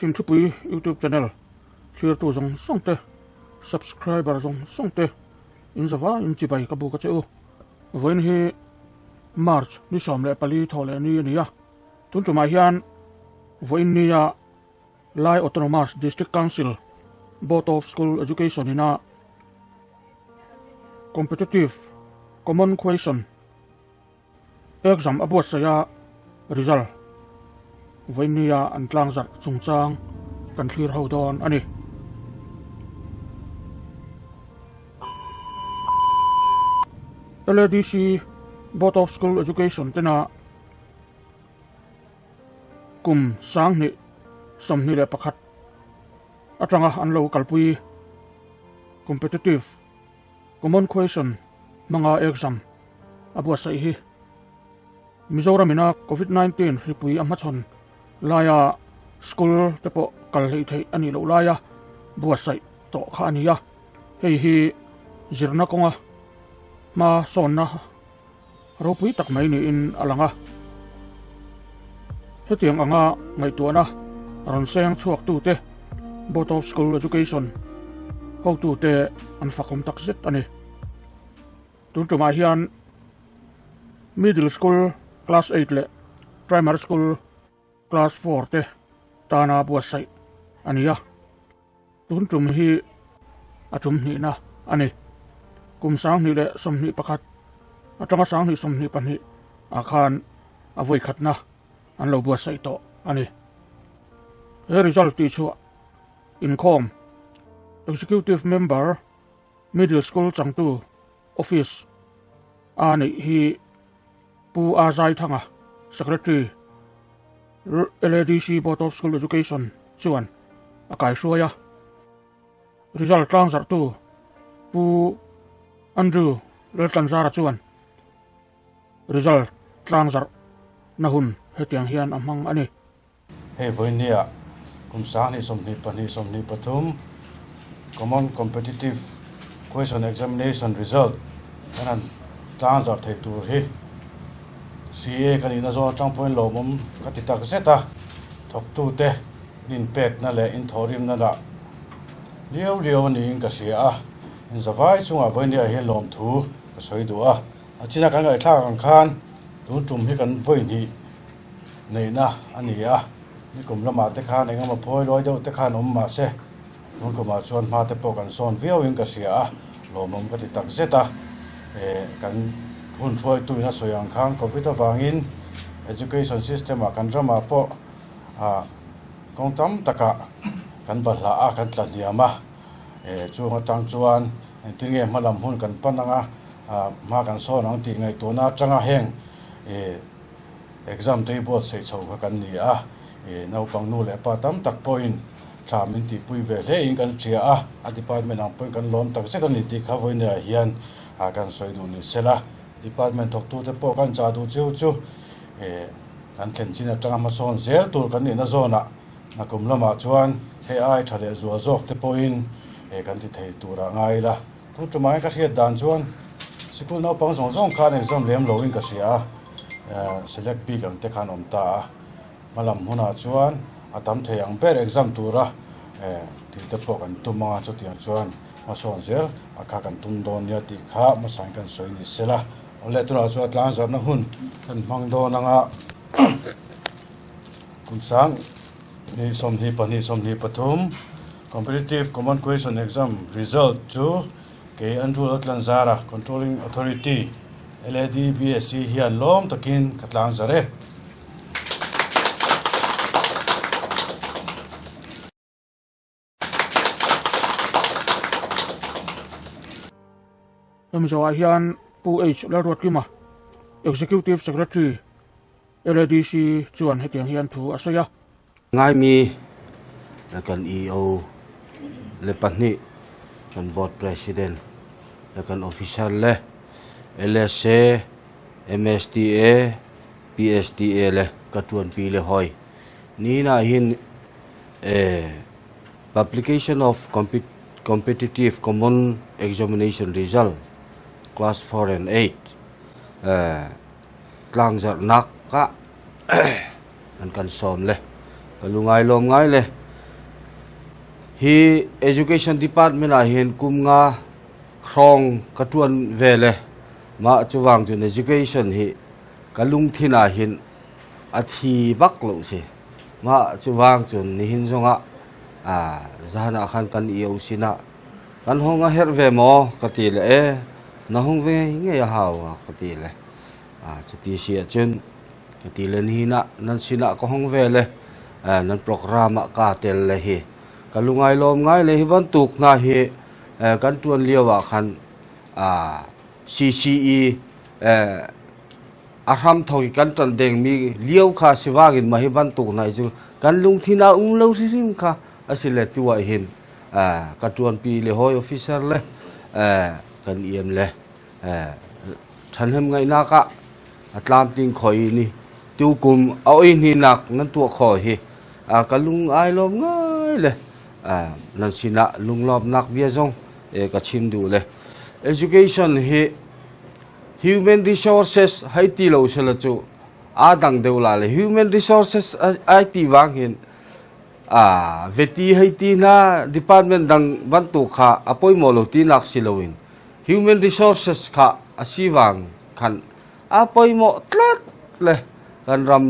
Chhimthupui YouTube channel thlirtu zawng zawng te, subscriber zawng zawng te in zava in chibai ka buk a che u. Vawiin hi March ni 14 thawh leh ni a ni a, tun tumah hian vawiin nia Lai Autonomous District Council Board of School Education ina Competitive Common Question Exam a buatsaih a result vawinia an tlang zarh chungchang kan thlir ho dawn a ni. LADC Board of School Education tena kum 2021 atanga an lo kalpui Competitive Common Question hmanga exam a buatsaih hi Mizoram ina Covid 19 hripui a hmachhawn laia school te pawh kal hleih theih a nih loh laia buatsaih tawh kha a ni a, hei hi zirna kawnga hma sawnna ropui tak mai niin a lang a. Hetiang anga ngaihtuahna rawn seng chhuaktute Board of School Education hotute an fakawm tak zet a ni. Tun tumah hian Middle School Class 8 leh Primary School Class 4 te tana buatsaih a ni a. Tun tum hi a tum hnihna a ni. Kum 2021 atanga 2022 ah khan a vawi khatna an lo buatsaih tawh a ni. He result tih chhuah inkhawm Executive Member Middle School changtu Office a neih hi Pu A Zaithanga, Secretary, LADC Board of School Education chuan a kaihruai a. Result tlangzarhtu Pu Andrew Laltlanzara chuan result tlangzarh na hun hetiang hian a hmang a ni. Hei vawinia kum 2022 23 Common Competitive Question Examination Result kan han tlangzarh thei tur hi CA ka nihna zawn atang pawhin lawmawm ka ti tak zet a, thawktute inpekna leh inthawhrimna lah liau liau a niin ka hria a, inzavai chungah vawinia hian lawmthu ka sawi duh a, a china kan ngaihthlak ang khan tun tum hi kan vawihnih neihna a ni a, nikum lamah te khan engemaw phawi lawi deuh te khan awm mah se, tun kumah chuan hma te pawh kan sawn viauin ka hria a, lawmawm ka ti tak zet a, eh kan hun hruaituin a sawi ang khan Covid avangin education system ah kan ramah pawh ah kawng tam takah kan bahlah a, kan tla hniam a, eh chung atang chuan engtin nge hma lam hun kan pan anga ah hma kan sawn ang tih ngaihtuahna atanga heng eh Exam te hi buatsaih chho kha kan ni a, ih naupang nu leh pa tam tak pawhin tha min tihpui ve hle in kan hria a, a department ang pawhin kan lawm tak zet a ni tih kha vawinia hian kan sawi duh ni sela, department thawktute pawh kan chah duh chiu chu ih kan thlen chin atanga hmasawn zel tur kan nihna zawnah nakum lamah chuan hei ai tha leh zual zawk te pawhin ih kan ti thei turah ngai ila. Tun tumah hian ka hriat dan chuan sikul naupang zawng zawng khan exam lem loin ka hria a, select bik ang te khan awm ta a, hmalam hmunah chuan a tam thei ang ber exam tura tih te pawh kan tum a, chutiang chuan hmasawn zel a kha kan tum dawn nia tih kha hmasain kan sawi ni sela. Awle tunah chuan a tlangzarhna hun kan hmang dawn anga kum 2022 23 Competitive Common Question Exam result chu kei Andrew Laltlanzara Controlling Authority LADBSC hian lawm takin ka tlangzar e. Hemi zawhah hian Pu H Lalruatkima, Executive Secretary, LADC chuan hetiang hian thu a sawi a. Ngaimi kan EO le pahnih kan Board President le kan Officer le LSA, MSTA, PSTA le ka tuanpi le hawi nina hin Publication of Competitive Common Examination Result Class 4 and 8 tlangzarhnak ah an kan sawm le ka lu ngai lawm ngai le. Hi Education Department ah hin kum nga hrawng ka tuan ve le mah cuwang cun education hi ka lungthin ah hin a thi bak lo si. Mah cuwang cun nihin zongah zan ah khan kan io sinah kan hong a herh ve maw ka ti le e na hung ve ngei a hau ka ti le cuti si ahcun ka ti le nihin ah nan sinah ka hong ve le nan program ah kaa tel le hi ka lungai lawm ngai le hi bantuk hna hi kan ṭuan lio ah khan CCE a hram thawk i kan ṭan dengmi lio kha siwang in mah hi bantuk hna hi cu kan lungthin ah um lo hrimhrim kha a si le tu ah hin ka ṭuanpi le hawi officer le kan iam le ṭhahnem ngaihnak ah a tlamtling kho i ni tukum a oi hninak nan tuah kho hi ka lung ai lawm ngai le nan sinah lunglawmnak bia zong ka chim duh le education hi human resources hei ti lo sela cu aa dang deuh la le human resources ai ti wang hin veti hei ti hna department dang bantuk kha a poimawh lo tinak si loin human resources kha a si wang khan a poimawh tlat le kan ram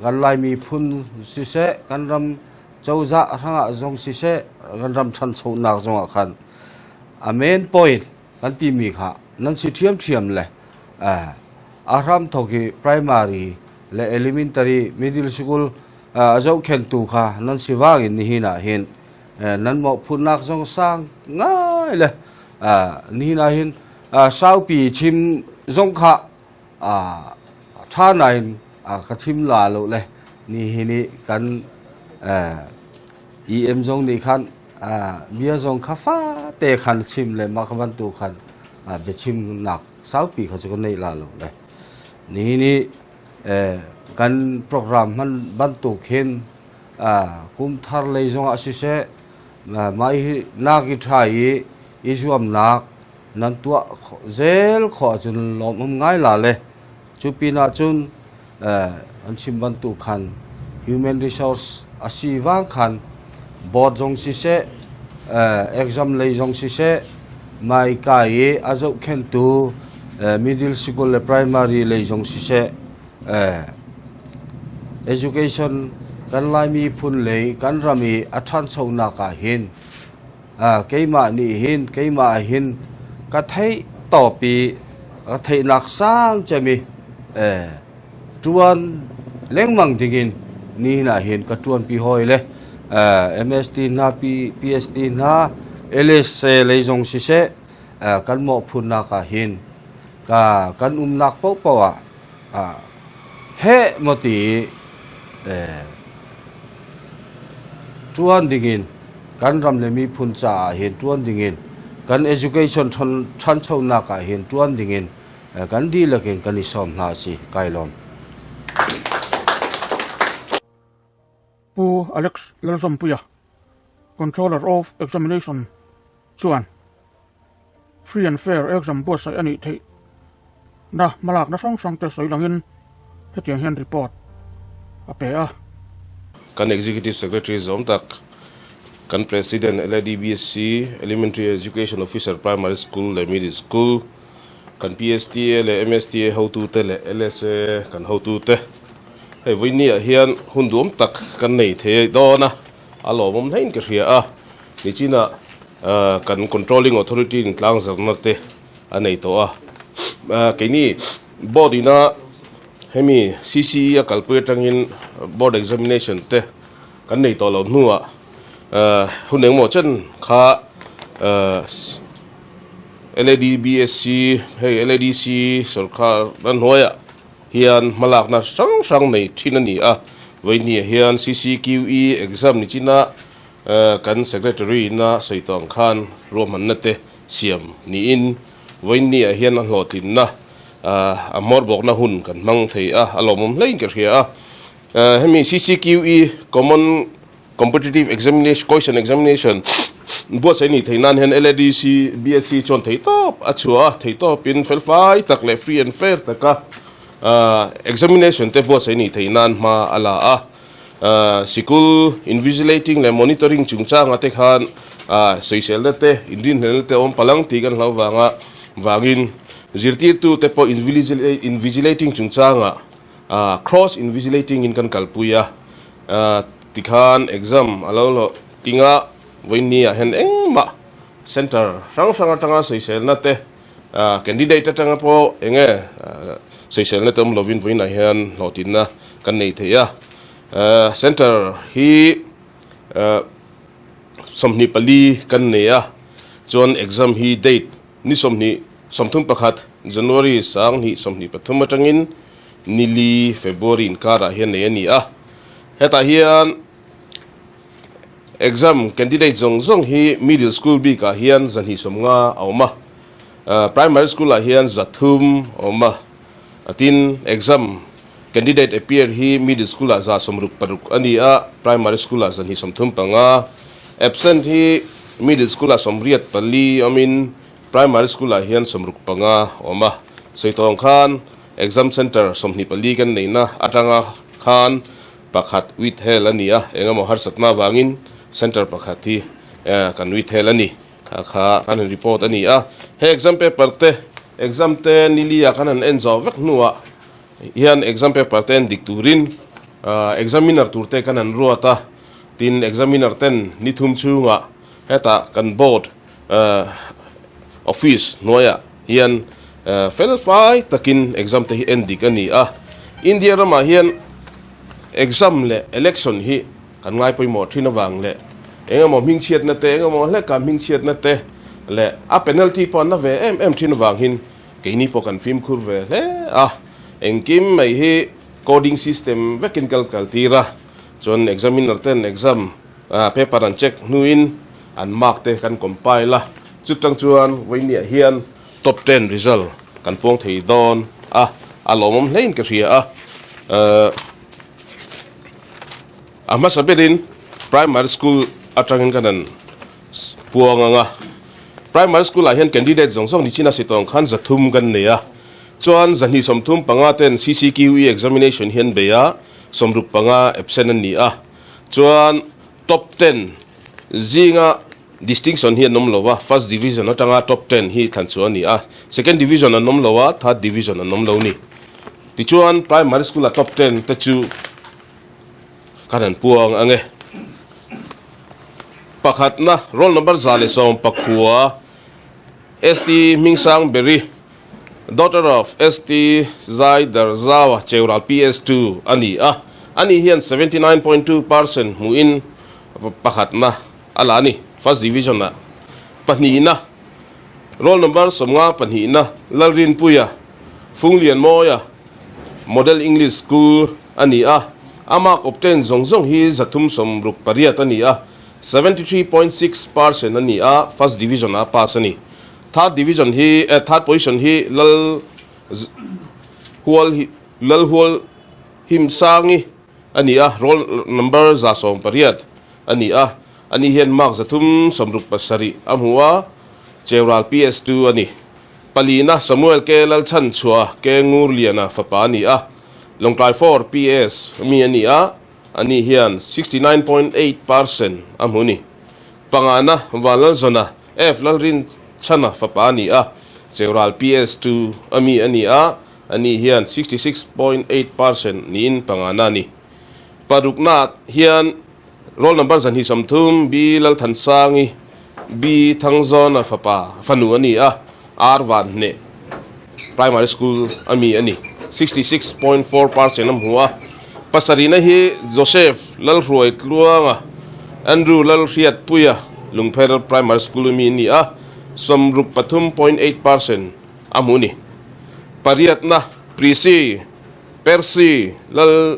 kan Laimi phun siseh kan ram cozah hrangah zong siseh kan ram ṭhanchonak zongah khan a main point kan timi kha nan si ṭhiamṭhiam le a hramthawk hi primary le elementary middle school a zohkhenhtu kha nan si wangin nihin ah hin nan mawhphurhnak zong sang ngai le nihin ah hin saupi chim zong kha ṭha nain ka chim la lo le nihin i kan EM zong nih khan bia zong kha fate khan chim le mah kha bantuk khan biachimnak saupi kha cu ka neih la lo le nihin i kan program hman bantuk hin kum thar lei zongah siseh mah hi nak i ṭha i i zuamnak nan tuah zel khawh ahcun lawmawm ngai la le cu pinah cun an chim bantuk khan human resource a si vang khan board zong siseh exam lei zong siseh mai ka i a zohkhenhtu middle school le primary lei zong siseh education kan Lai miphun lei kan ram i a ṭhanchonak ah hin keimah nih hin keimah hin ka theih tawp i ka theihnak sang cem i ṭuan lengmang dingin nihin ah hin ka ṭuanpi hawi le MST hna PST hna LSA lei zong siseh kan mawhphurhnak ah hin kan umnak paohpaoh ah heh maw ti ṭuan dingin kan ram le miphun caah hin ṭuan dingin kan education ṭhanchonak ah hin ṭuan dingin kan dihlak in kan i sawm hna a si. Kai lawm. Pu Alex Lalzawmpuia, Controller of Examination chuan Free and Fair exam buatsaih a nih theih na hmalakna hrang hrang te sawi langin hetiang hian report a pe a. Kan Executive Secretary zawm tak, kan President LADBSC, Elementary Education Officer Primary School leh Middle School, kan PSTA leh MSTA hotute leh LSA kan hotute hei vawiini ah hian hun duam tak kan nei thei dawn a, a lawmawm hlein ka hria a, nichinah kan controlling authority in tlangzarhna te a nei tawh a, keini board ina hemi CCE a kalpui atangin board examination te kan nei tawh loh hnuah hun engmaw chen kha LADBSC hei LADC sorkar a hnuaiah hian hmalakna hrang hrang nei thin a ni a, vawiini ah hian CCQE exam ni chinah kan secretary ina sawi tawh ang khan ruahmanna te siam niin vawiini ah hian a hlawhtlinna a hmawr bawkna hun kan hmang thei a, a lawmawm hlein ka hria a. Hemi CCQE Common Competitive Examination Question Examination buatsaih nih theih nan hian LADC BSc chuan theihtawp a chhuah a, theihtawpin felfai tak leh free and fair taka examination te buatsaih nih theih nan hma a la a. Sikul invigilating leh monitoring chungchanga te khan sawiselna te, inrinhlelna te awm palang tih kan hlau vanga vangin zirtirtu te pawh invigilating chungchanga cross invigilating in kan kalpui a. Tikhan exam a lo hlawh tinga vawiinni ah hian engmah centre hrang hrang atanga sawiselna te candidate atanga pawh eng nge sawiselna te awm lovin vawiinah hian hlawhtlinna kan nei thei a. Centre hi 24 kan nei a, chuan exam hi date ni 20 31 January 2023 atangin ni 4 February inkarah hian nei a ni a. Hetah hian Exam candidate zawng zawng hi middle school bikah hian 250 a awm a, primary school ah hian 300 a awm a. Tin, exam candidate appear hi middle school ah 166 a ni a, primary school ah 235. Absent hi middle school ah 84 awmin primary school ah hian 65 a awm a. Sawi tawng khan exam centre 24 kan neihna atanga khan pakhat withheld a ni a, eng emaw harsatna avangin centre pakhat hi kan withheld a ni. Kha kha kan han report a ni a. He exam paper te, exam te nilia kan han en zawh vek hnuah hian exam paper te en dik turin examiner tur te kan han ruat a. Tin, examiner ten ni thum chhungah hetah kan board office hnuaiah hian fel fai takin exam te hi en dik a ni a. India ramah hian exam leh election hi kan ngai pawimawh thin avang leh eng emaw hmingchhiatna te, eng emaw hleka hmingchhiatna te leh a penalty pawh an la ve em em thin avangin keini pawh kan fimkhur ve hle a. Engkim mai hi coding system vekin kal kal tir a, chuan examiner ten exam paper an check hnuin an mark te kan compile a, chutang chuan vawinia hian top 10 result kan puang thei dawn a, a lawmawm hlein ka hria a. A hmasa berin primary school atangin kan han puang ang a, primary school ah hian candidate zawng zawng nichina sitawng khan 300 kan nei a, chuan 235 ten CCQE examination hi an bei a, 65 absent an ni a, chuan top 10 zinga distinction hi an awm lo a, first division atanga top 10 hi thlan chu a ni a, second division an awm lo a, third division an awm lo ni. Tichuan primary school a top 10 te chu kan han puang ang e. Pakhatna roll number 119 ST Hmingsang Berry, daughter of ST Zai Darzawa Cheural PS2 a ni a, ani hian 79.2% hmuhin pakhatna a la a ni, first division ah. Pahnihna roll number 52na Lalrinpuia Funglianmawia Model English School a ni a, a mark obtained zawng zawng hi 368 a ni a, 73.6% a ni a, first division ah a pass a ni. Third division hi eh third position hi Lal Hual Lal Hual Himsangi a ni a, roll number 118 a ni a, ani hian mark 367 a hmu a, Cheural PS2 a ni. Palina Samuel K Lalchhan Chhuah K Ngurliana fapa a ni a, Lawngtlai 4 PS mi a ni a, ani hian 69.8% a hmu ni. Pangana Vanlalzawna F Lalrin Chhana fapa a ni a, Cheural PS2 a mi a ni a, ani hian 66.8% niin pangana a ni. Parukna hian roll number 230 B Lalthansangi B Thangzawna fapa fanu a ni a, R Vanhne Primary School a mi a ni, 66.4% a hmu a. Pasarihna hi Joseph Lalhruai Tluanga, Andrew Lalhriatpuia Lungpher Primary School a mi a ni a, 63.8% a hmu ni. Pariatna Prisi Percy Lal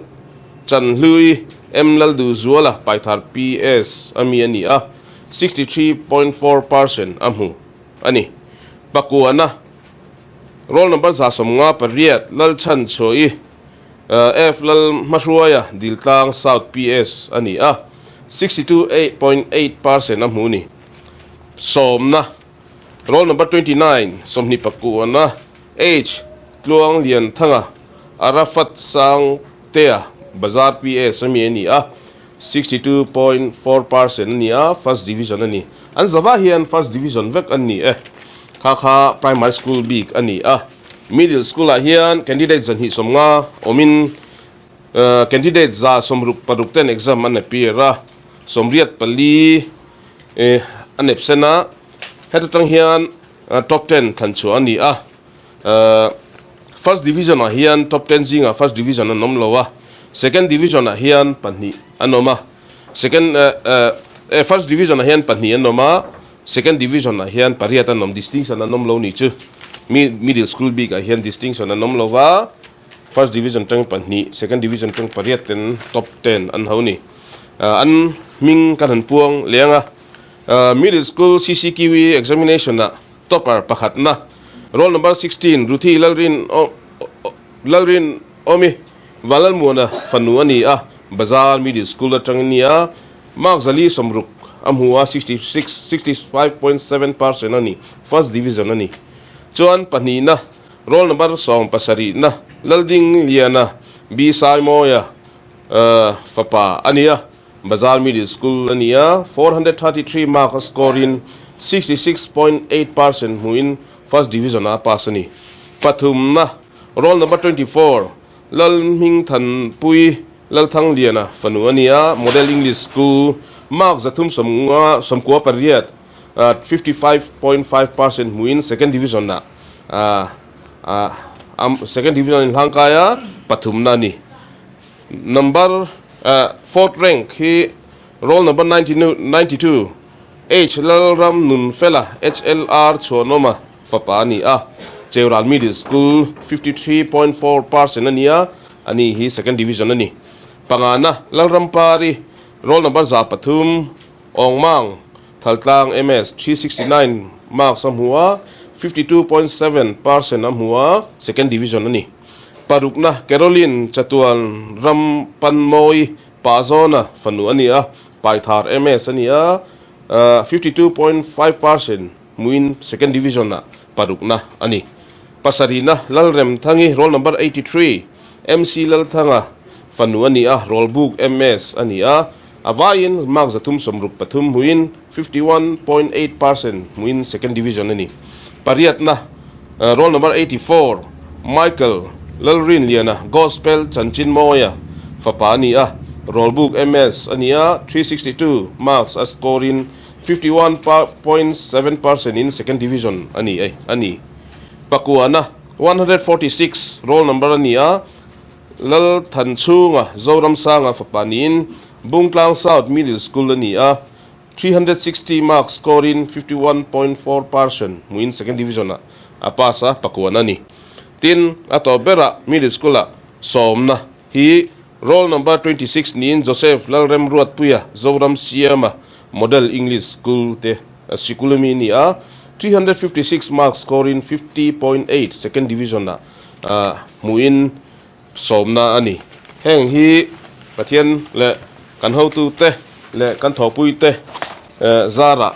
Chanhlui M Lalduhzuala Paithar PS a mi a ni a, 63.4% a hmu a ni. Pakuana roll number 158 Lalchhan Chhuahi F Lal Hmahruaia Diltlang South PS a ni a, 62.8% a hmu ni. Sawmna roll number 29 29 H Tluang Lianthanga Arafat Sangtea Bazar PS a mi a ni a, 62.4% a ni a, first division a ni. An zavah hian first division vek an ni e. Kha kha primary school bik a ni a. Middle school ah hian candidate 250 awmin candidate 166 ten exam an appear a, 84 an absent a. Heta tang hian top ten thlan chhuah a ni a. First division ah hian top ten zingah first division an awm lo a, second division ah hian pahnih an awm a, second first division ah hian pahnih an awm a, second division ah hian pariat an awm, distinction an awm lo ni chu middle school bik ah hian distinction an awm lo va, first division tang pahnih, second division tang pariat ten top ten an ho ni. An hming kan han puang leng a, middle school CCQE examination ah Topper pakhatna, Roll number 16, Ruthi Lalrin Lalrin Awmi Vanlalmuana fanu a ni a, Bazar Middle School atang a ni a, mark 460 a hmu a, 66, 65.7 percent a ni, first division a ni. Chuan pahnihna, Roll number 17na, Lalding Liana B Saimawia fapa a ni a, Bazar Middle School a ni a, 433 mark a score in 66.8 percent hmuhin First Division ah a pass a ni. Pathumna, Roll number 24, Lalhmingthanpui Lalthangliana fanu a ni a, Model English School, mark 358, 55.5 percent hmuhin Second Division ah Second Division in hlangkai a, pathumna a ni. Number fourth rank hi roll number 92 H Lalram Nunfela HLR Chhuanawma fapa a ni a, Cheural Middle School 53.4 percent a ni a, ani hi second division a ni. Pangana Lalrampari roll number 300 Awngmang Thaltlang MS 369 marks a hmu a, 52.7 percent a hmu a, second division a ni. Parukna Caroline Chatuan ram Panmawi Pazawna fanu a ni a, Paithar MS a ni a, 52.5 percent hmuin second division ah parukna a ni. Pasarihna Lalremthangi roll number 83 MC Lalthanga fanu a ni a, Rawlbuk MS a ni a, a vaiin mark 363 hmuin 51.8 percent hmuin second division a ni. Pariatna roll number 84 Michael Lalrinliana Gospel Chanchinmawia fapa a ni a, Rawlbuk MS a ni a, 362 marks a score in 51.7 percent in second division a ni a ni. Pakuana 146 roll number a ni a, Lalthanchhunga Zoramsanga fapa niin Bungtlang South Middle School a ni a, 360 marks score in 51.4 percent hmuin second division ah a pass a, pakuan a ni. Tin, a tawp berah middle school ah sawmna hi roll number 26 niin Joseph Lalremruatpuia Zoram Siama Model English School te sikul ami a ni a, 356 marks score in 50.8 second division ah hmuin sawmna a ni. Heng hi Pathian leh kan hotute leh kan thawhpuite zarah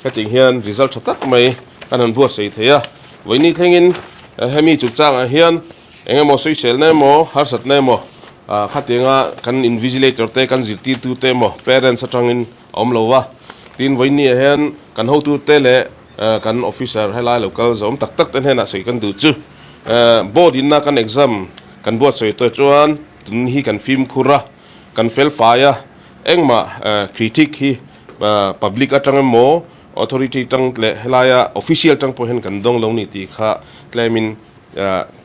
hetiang hian result tha tak mai kan han buatsaih thei a. Vawiini thlengin hemi chungchangah hian eng emaw sawiselna emaw harsatna emaw khatianga kan invigilator te kan zirtirtute emaw parents atangin a awm lo va. Tin vawiini ah hian kan hotute leh kan officer helai lo kal zawm tak tak te hnenah sawi kan duh chu. Board inna kan exam kan buatsawi tawh chuan tun hi kan fimkhur a, kan fel fai a, engmah critic hi public atang emaw authority tang leh helaia official tang pawh hian kan dawng lo ni tih kha tlemin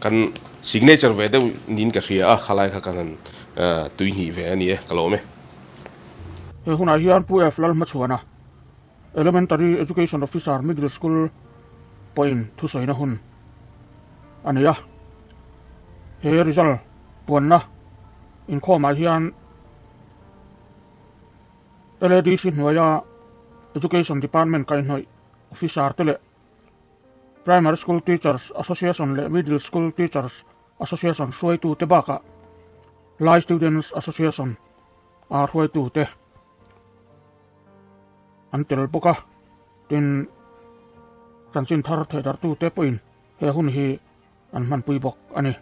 kan signature ve deuh niin ka hria a, khalai kha kan han tuihnih ve a ni e, ka lawm e. He hunah hian Pu F Lalhmachhuana Elementary Education Officer Middle School pawhin thusawina hun a nei a. He result puanna inkhawmah hian LADC hnuaia Education Department kaihhnawih officer te leh Primary School Teachers Association leh Middle School Teachers Association hruaitute bakah Lai Students Association a hruaitute an tel bawk a, tin chanchin thar thehdarhtute pawhin he hun hi an hmanpui bawk a ni.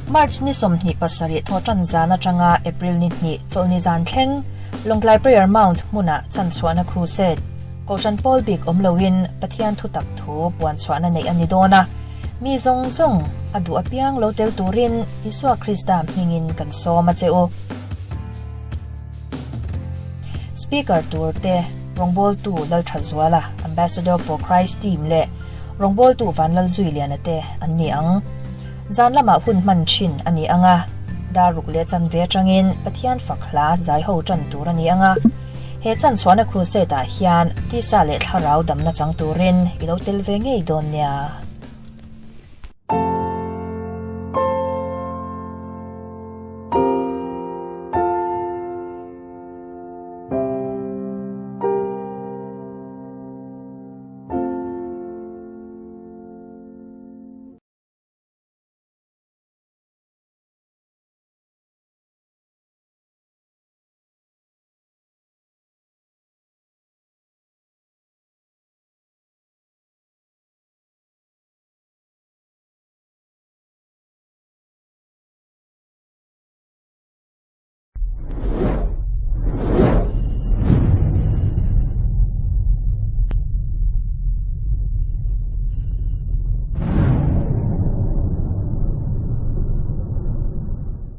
March ni 27 thawhtan zan atanga April ni hnih chawlhni zan thleng Lawngtlai Prayer Mount hmunah chhanchhuahna Crusade, Kohhran pawl bik awm loin Pathian thutak thu puanchhuahna neih a ni dawn a, mi zawng zawng a duh apiang lo tel turin Isua Krista hmingin kan sawm a che u. Speaker tur te rawngbawltu Lalthazuala, Ambassador for Christ team leh rawngbawltu Vanlalzuiliana te an ni ang. Zan lamah hun hman thin a ni ang a, dar ruk leh chanve atangin Pathian fak hla zai ho tan tur a ni ang a. He chanchhuahna crusade ah hian tisa leh thlarau damna chang turin i lo tel ve ngei dawn nia.